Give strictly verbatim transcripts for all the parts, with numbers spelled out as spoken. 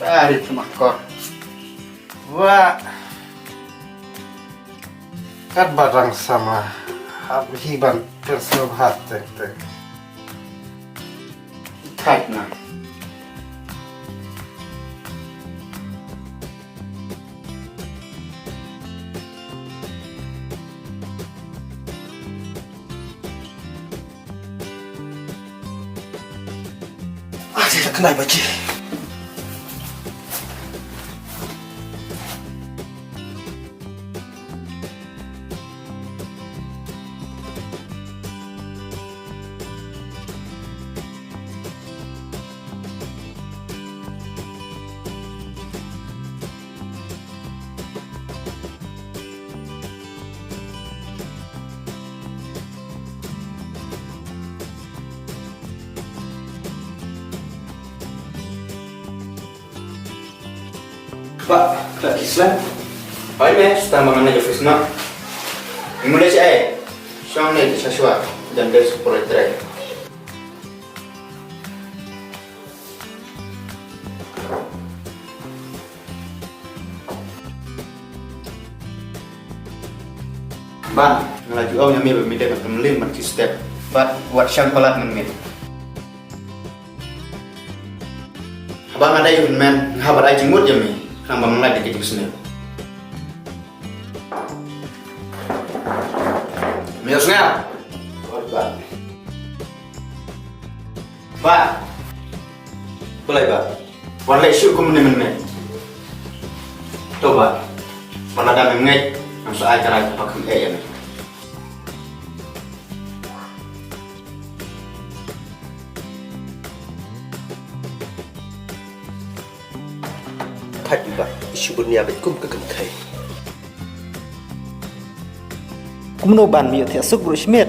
Ari tma kor. Wa. Kat ba dang samla. Hap hi ban pyrsa bha teng teng. Thait na. Ah, te la khnai ba ji. Ba, ta ki slem. Oi me, sta ma ngai office na. Mule si ai. Shong ne sa shwa. Jan des por tre. Ban, nga la ju ong ïa me ba me dei ban pynlong ban ki step. Bad wat shang palat ngan me. Haba nga dei u hynmen, nga hap ban ai jingmut ïa me. Khnang ba men lait da ka jingsniew. Me ïohsngew? Oi, Ban. Ba. Balei Ba? Wan leh shuh kumne mynne. To Ba. Ba lada mem ngeit, ngam sa ai ka rai kaba kham eh ïa me. Phai Ba, i shu bun ïa bad kum ka kynthei. Kumno Ban, me ïoh thiah suk baroh shimet?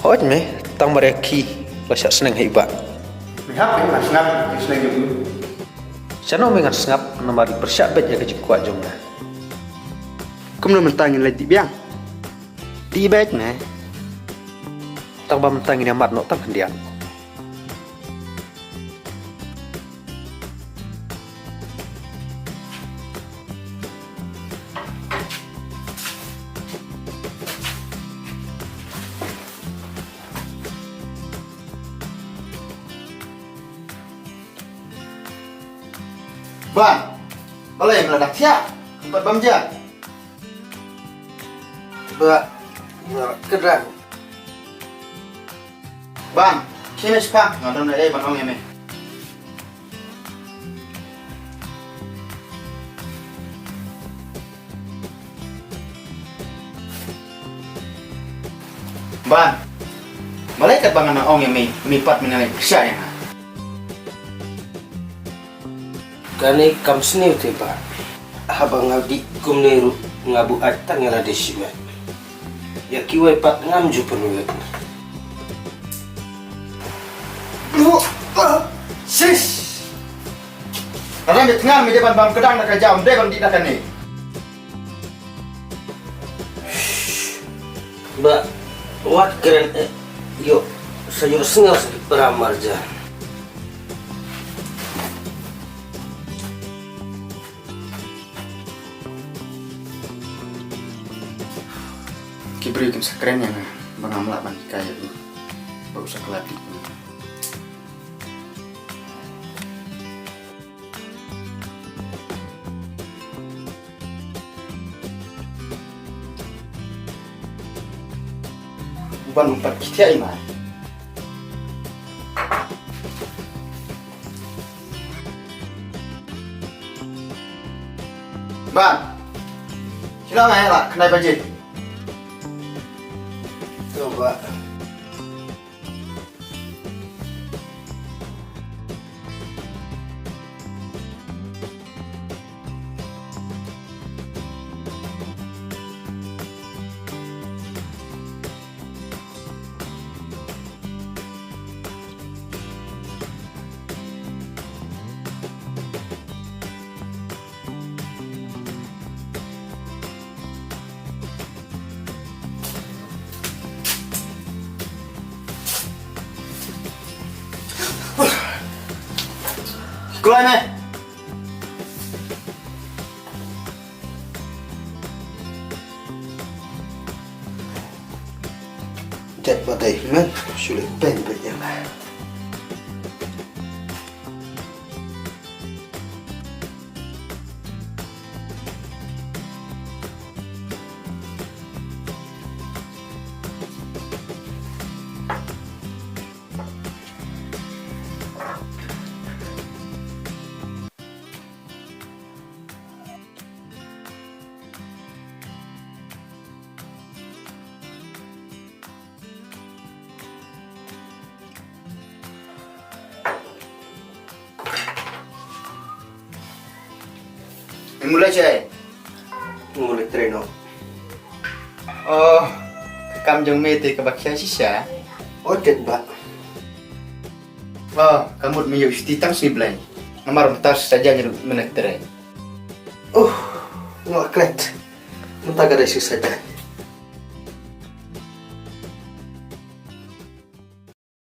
Hooid me, tang mar ïa ki la shah sneng ha i Ba. Me hap me ngan sngap, me sneng jong u. Shano me ngan sngap, namar i pyrshah beit ïa ka jingkwah jong nga. Kumno mynta ngin leit dih biang? Dih beit me. Tang ba mynta ngin ïa mad noh tang khyndiat. Ban, balei me la dang thiah? Pat bam ja. Ba, ba, kedang. Ban, khie me shaphang, nga don ei ban ong ïa me. Ban, balei katba nga nang ong ïa me, me pat me nang leh pyrshah ïa nga. Kane kam sniew te Ba. Haba nga dih kumne ruh nga buaid tang ïa lade shimet. Ïa kiwei pat ngam ju pynwit. Shish! Ka dang dei tngan me dei ban bam kedang da ka jam, dei ban dih da kane. Ba, wat kren eh, ïoh sa ïohsngew sa ki para marjan. Ki briew kim sa kren ïa nga ba ngam lah ban hikai ïa u ba u sa klet ïa u. U Ban u pat ki thiah i mai. Ban. Sila mai la khnai baje. To Ba. Kulai me. Ba dei men, shu leit beng beit ïa nga. Mula chai. Mula treno. Oh, kam jong me te ka bak shisha. Otet ba. Oh, ka mut me ïoh shuti tang sui Blei. Namar mynta sa jan ruh me na trei. Oh, nga klet. Mynta ka dei shisha jan.